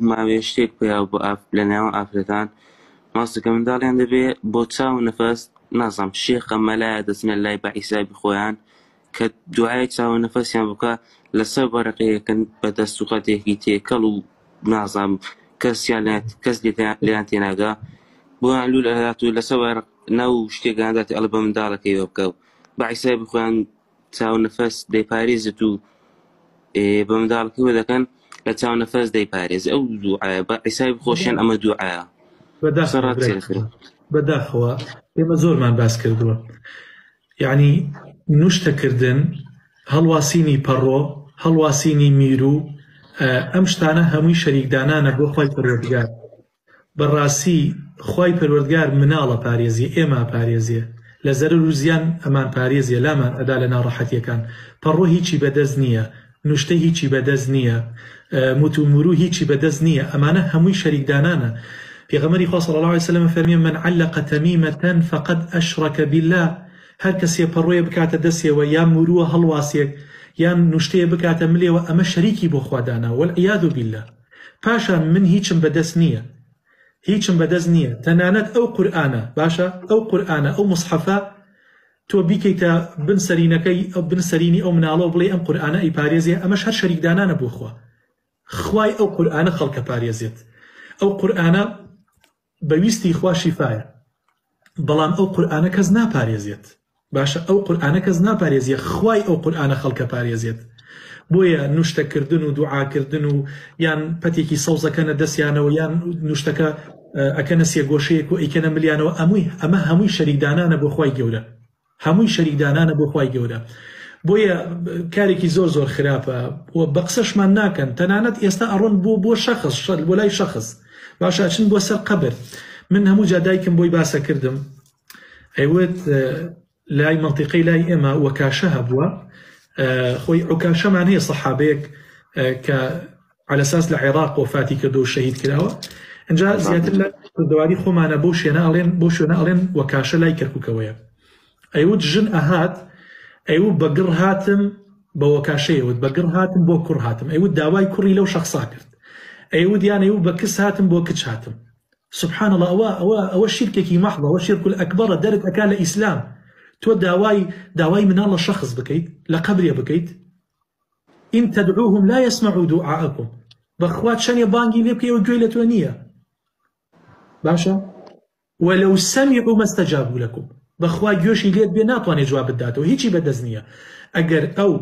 ماوەیە شتێک پەیا بۆ لە نێوان ئافرەتان ماستەکە منداڵیان دەبێ بۆ چاو و نەفەس نازانم شێخە مەلایە دەچنە لای بە حیسابی خۆیان کە دوعای چاو و نەفەسیان بکا لەسەر وەرەقەیەکن بە دەست و قەدێکی تێکەڵ و نازانم کەسیان کەس لێیان تێناگا بۆیان لول ئەدات و لەسەر وەرەق ناو شتێکیان داتێ ئەڵێ بە منداڵەکەیەوە بکە و بە حیسابی خۆیان چاو نەفەس دەیپارێزت و بە منداڵەکەی دەکەن لە چاو نەفەس دەیپارێز ئەو دوعایە بە حیسابی خۆشیان ئەمە دوعایە بەداخەوە ئێمە زۆرمان باس کردووە یعنی نوشتەکردن هەڵواسینی پەڕۆ هەڵواسینی میرو ئەم شتانە هەمووی شەریکدانانە بۆ خوای پەروەردگار بەڕاستی خوای پەروەردگار مناڵ ئەپارێزێ ئێمە ئەپارێزێ لە زەرەر و زیان ئەمان پارێزێ لامان ئەدا لە ناڕەحەتیەکان پەڕۆ هیچی بەدەست نیە نوشتە هیچی بەدەست نیە موت و مورو هیچی بەدەست نیە ئەمانە هەمووی شەریک دانانە پێغەمبەری خوا صلی اللە علیە وسلم فەرمی من علق تمیمە فقد اشرک باللە هەر کەسێ پەڕۆیە بکاتە دەسێوە یان موروە هەڵواسێک یان نوشتەیە بکاتە ملێوە ئەمە شەریکی بۆ خوا داناوە والعیاذ باللە پاشان من هیچم بەدەست نییە هیچم بەدەست نییە تەنانەت ئەو قورئانە باشە ئەو قورئانە ئەو مصحفە تۆ بیکەیتە بن سەرینەکەی بن سەرینی ئەو مناڵەوە بڵێ ئەم قورئانە ئەیپارێزێ ئەمەش هەر شەریکدانانە بۆ خوا خوای ئەو قورئانە خەڵکە پارێزێت ئەو قورئانە بە ویستی خوا شیفایە بەڵام ئەو قورئانە کەس ناپارێزێت باشە ئەو قورئانە کەس ناپارێزیە خوای ئەو قورئانە خەڵکە پارێزێت بۆیە نوشتەکردن و دوعاکردن و یان پەتێکی سەوزەکەنە دەستیانەوە یان نوشتەکە ئەکەنە سێگۆشەیەک و ئەیکەنە ملیانەوە ئەمووی ئەمە هەمووی شەریکدانانە بۆ خوای گەورە هەمووی شەریک دانانە بۆ خوای گەورە بۆیە کارێکی زۆر زۆر خراپە و بە قسەشمان ناکەن تەنانەت ئێستا ئەڕۆن بۆ بۆ شەخص شەر بۆ لای شەخص باشە ئەچن بۆ سەر قەبر من هەموو جا دایکم بۆی باسە کردم ئەیوت لای منطقەی لای ئێمە وەکاشە هەبووە خۆی عکاشەمان هەیە سەحابەیەک کە عەلەساس لە عێراق وەفاتی کردووە و شەهید کراوە ئینجا زیاتر لە کوردەواری خۆمانە بۆ شوێنە ئەڵێن بۆ شوێنە ئەڵێن وەکاشە لای کەرکوکەوەیە ئەیوت ژن ئەهات ئەیو بە گڕ هاتم بە وەکاشەیەوت بە گڕ هاتم بۆ کوڕ هاتم ئەیوت داوای کوڕی لەو شەخسا کرد ئەیوت یان ئەیو بە کس هاتم بۆ کچ هاتم سبحان الله ئەوە ئەوە ئەوە شیرکێکی مەحضە ئەوە شیرک الئەکبەرە دەرت ئەکا لە ئیسلام تۆ داوای داوای مناڵ لە شەخص بکەیت لە قەبرێ بکەیت ان تدعوهم لا یسمعوا دعاءکم بەخوا چەنێ بانگی لێ بکەی ئەو گوێی لە تۆ نییە باشە ولو سمعوا ما استجابوا لكم بەخوا گوێشی لێت بێ ناتوانێت جوابت داتەوە هیچی بەدەست نییە ئەگەر ئەو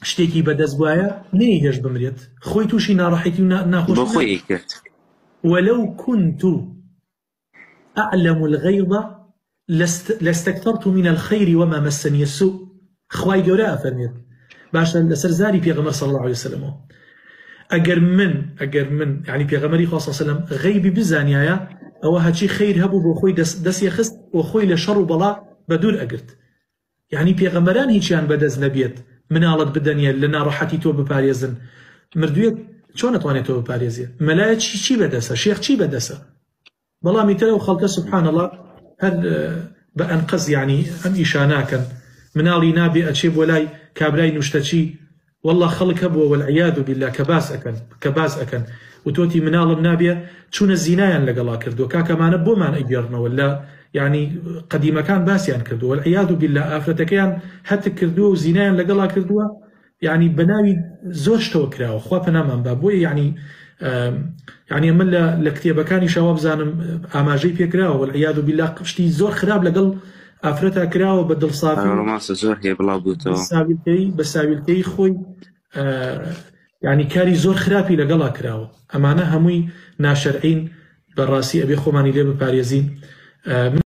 شتێکی بەدەست بواە نەیهێشت بمرێت خۆی تووشی ناڕەحەتی و ناخۆشی بۆ خۆی کرد ولو كنت اعلم الغیب لاستکثرت من الخیر وما مسنی السوء خوای گەورە ئەفەرمێت باشە لەسەر زاری پێغەمبەر صلی الله علیه وسلم ئەگەر من ئەگەر من یعنی پێغەمبەری خوا صلی الله علیه وسلم غیبی بزانیایە ئەوە هەچی خیر هەبوو بۆ خۆی دەستی خست و خۆی لە شەڕ و بەڵا بە دوور ئەگرت یعنی پێغەمبەران هیچیان بەدەست نەبێت مناڵت بدەنیە لە ناڕەحەتی تۆ بپارێزن مردوێت چۆن ئەتوانێت تۆ بپارێزێ مەلایە چی چی بەدەسە شێخ چی بەدەسە بەڵام ئیتر ئەو خەڵکە سبحان اللە هەر بە ئەنقەز یانی ئەم ئیشە ناکەن مناڵی نابێ ئەچێ بۆ لای کابرای نوشتەچی واللە خەڵک هەبووە والعیاذ باللە کە باس ئەکەن کە باس ئەکەن وتۆتی مناڵم نابێ چونە زینایان لەگەڵا کردووە کاکە ئەمانە بۆمان ئەگێڕنەوە لە یانی قەدیمەکان باسیان کردووە والعیاذ باللە ئافرەتەکەیان هەتک کردووە و زینایان لەگەڵا کردووە یانی بەناوی زۆر شتەوە کراوە خوا پەنامان با بۆیە یانی یانی ئەمە لە لە کتێبەکانی شەوا بزانم ئاماژەی پێکراوە والعیاذ بالله شتی زۆر خراپ لەگەڵ ئافرەتا کراوە بە دڵسافی ڕۆمانسە زۆر هەیە بڵاو بووتەوە ساویلکەی بە ساویلکەی خۆی یعنی کاری زۆر خراپی لەگەڵا کراوە ئەمانە هەمووی ناشەرعین بەڕاستی ئەبێ خۆمانی لێ بپارێزین.